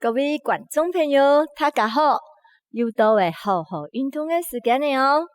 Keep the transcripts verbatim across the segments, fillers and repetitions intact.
各位觀眾朋友，大家好！又到了好好運動个時間了哦！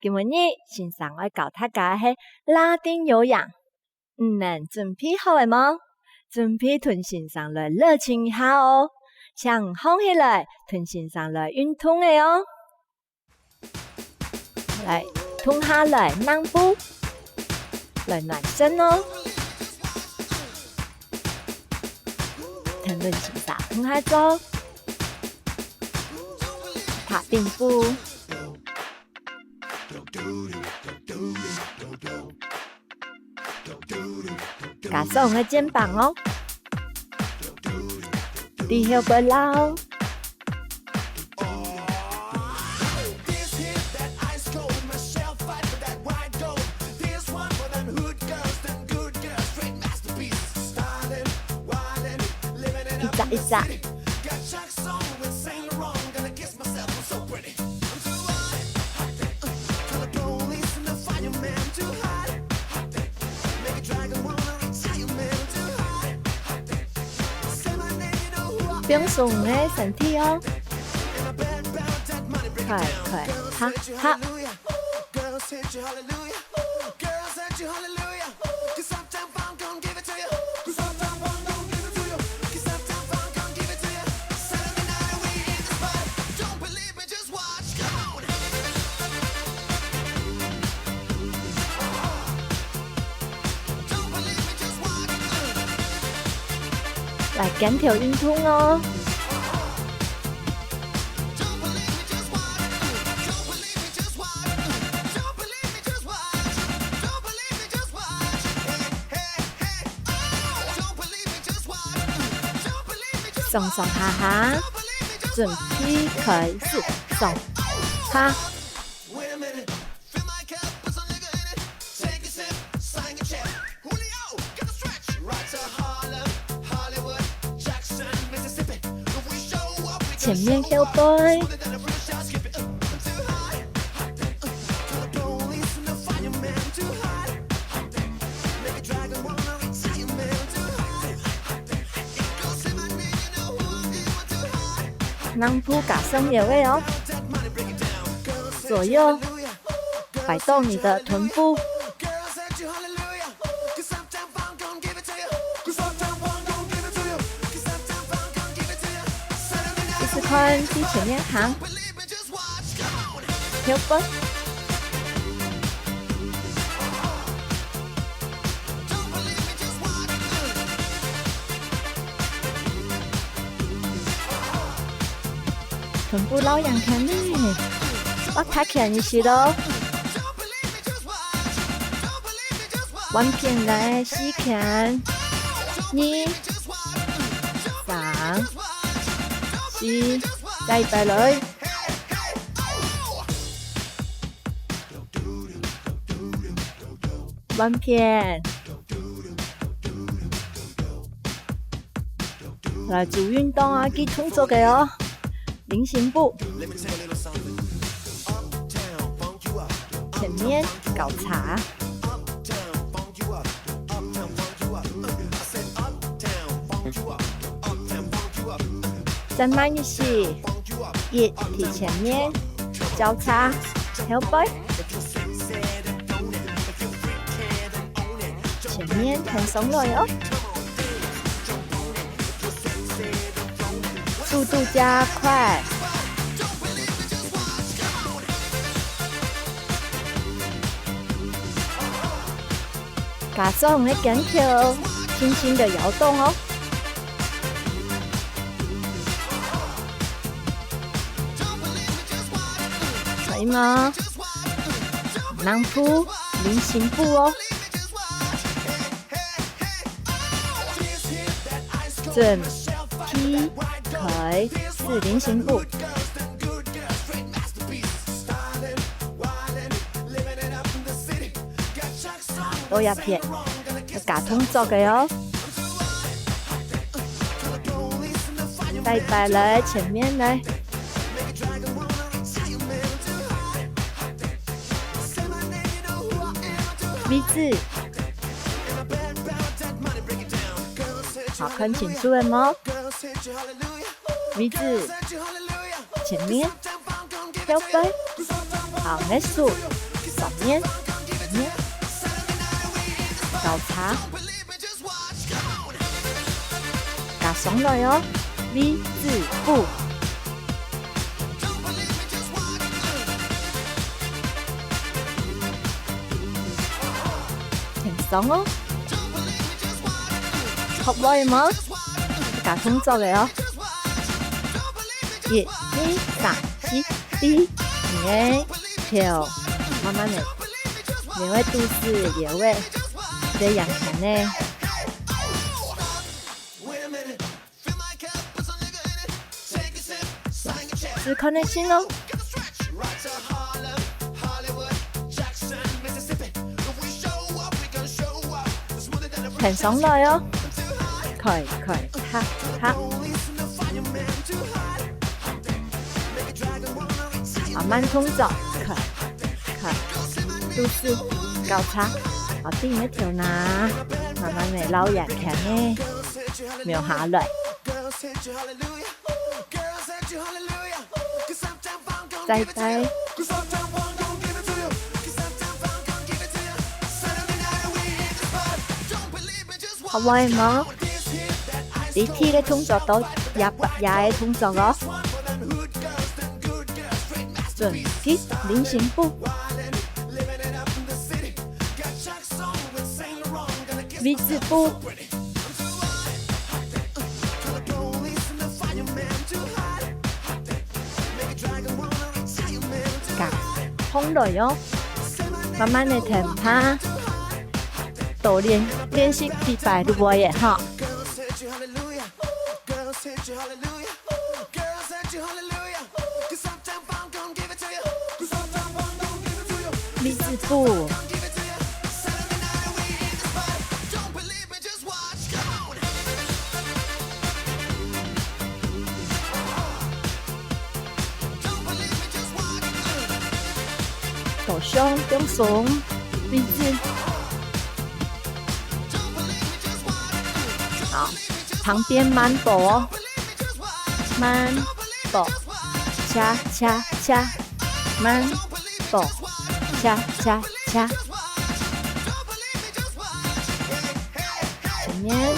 今晡日先生愛教大家个係拉丁有氧，你等準備好了無？準備同先生來熱情一下哦！請䟘起來，同先生來運動了哦！ 來，動下來，躘步，來暖身哦。跈等先生動下做，踏跈步。 加上个肩膀哦。底後背撈。一隻一隻。放鬆你个身體哦。快快哈哈。 來，肩頭運動哦。 上上下下，準備開始，上下。 前面後背。 躘步加上腰仔哦，左右擺動你的臀部。試試看，對前面行。 後背。臀部摎癢𤸁呢，畫較𤸁一息囉。換片來，四𤸁，二、三、四，再一擺來。 換片。來，做運動啊，記動作个哦。菱形步。前面交叉。 再慢一息，一，在前面，交叉，後背，前面，𢯭手來哦。速度加快。 加上你个肩頭，輕輕的搖動哦。可以嗎？躘步，菱形步哦。準備，開始，菱形步。 到這片，愛加動作个哦。再擺來前面來。位置，好，看清楚了無？ V字，前面，跳飛，好，右手，上面，上面，交叉，加上來哦，V字步。 輕鬆哦。學會無？加動作个哦。一、二、三、四，D，你个頭，慢慢个，你个肚屎也會在揚起呢。 試看个先哦。停上來哦，開開合合。啊，慢動作，開開，肚屎交叉，啊，頂个頭那，慢慢个摎這圈个描下來。 再帶。學會無？第一个動作到這這个動作哦。準備，菱形步。V字步。 加放落哦，慢慢个停下，多練，練習幾擺就會了哈。V字步。 頭上放鬆，位置。好，旁邊慢步哦，慢步，恰恰恰，慢步，恰恰恰。前面。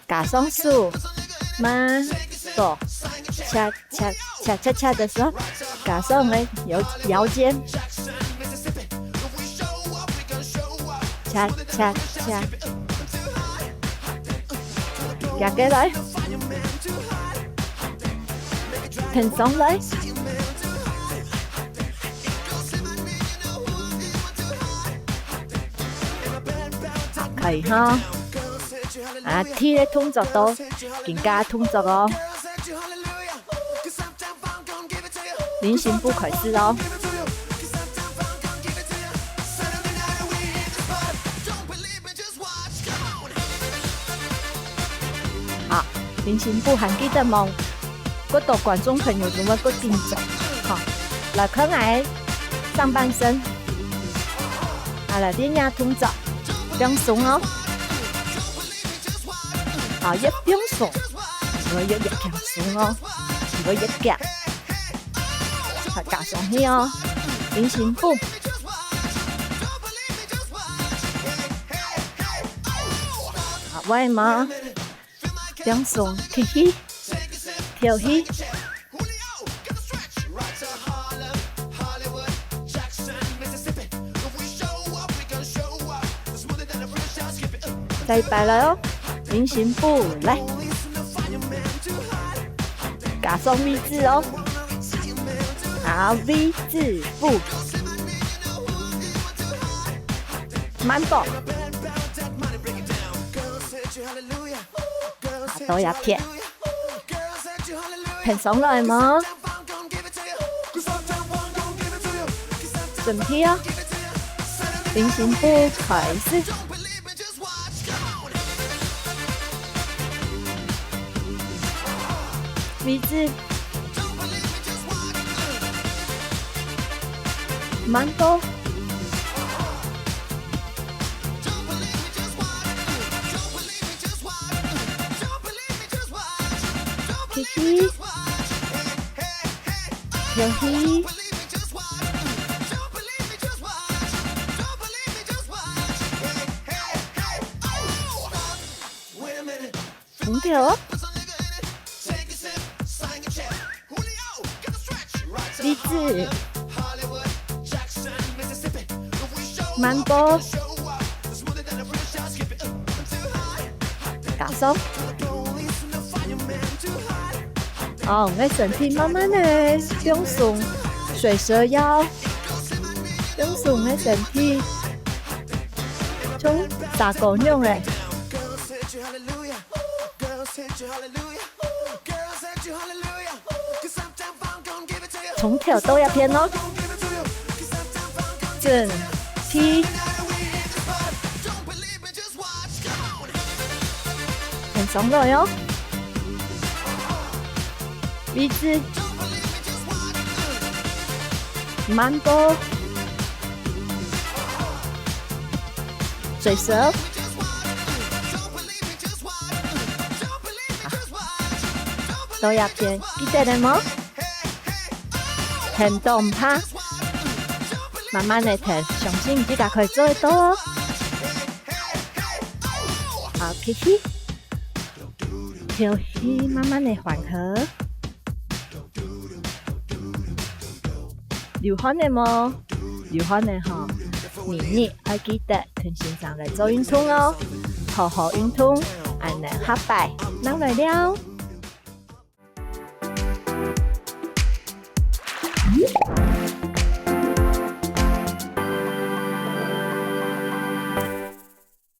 加上手，慢步，恰恰恰恰恰的時候，加上个腰腰間，恰恰恰，夾過來，挺上來。 可以哈。啊，第一个動作到，緊加動作哦。菱形步開始哦。好，菱形步還記得無？ 過多觀眾朋友都會過緊張。好，來看𠊎上半身。啊，來，這下動作，放鬆哦。好，越放鬆，你會越越輕鬆哦，你會越遽。好，加上去哦，菱形步。好，會嗎？ 放鬆，吸氣，敨氣。再擺來哦，菱形步，來。加上位置哦。啊，V字步。慢步。 啊，都要貼。挺上來嗎？準備啊！菱形步開始。位置。慢步。氣，敨氣。空調哦。鼻子。慢步。加速。哦，你个身體慢慢个放鬆，隨時愛放鬆你个身體，像蛇哥樣个。 從頭到這片哦。正、T。很鬆了喲。位置。慢步。最少。 到這片，記得了無？停都毋怕，慢慢个停，相信你自家可以做得到哦。好，吸氣，敨氣，慢慢个緩和。流汗了無？流汗了吼，日日愛記得同先生來做運動哦，好好運動，恁呢下擺正來尞。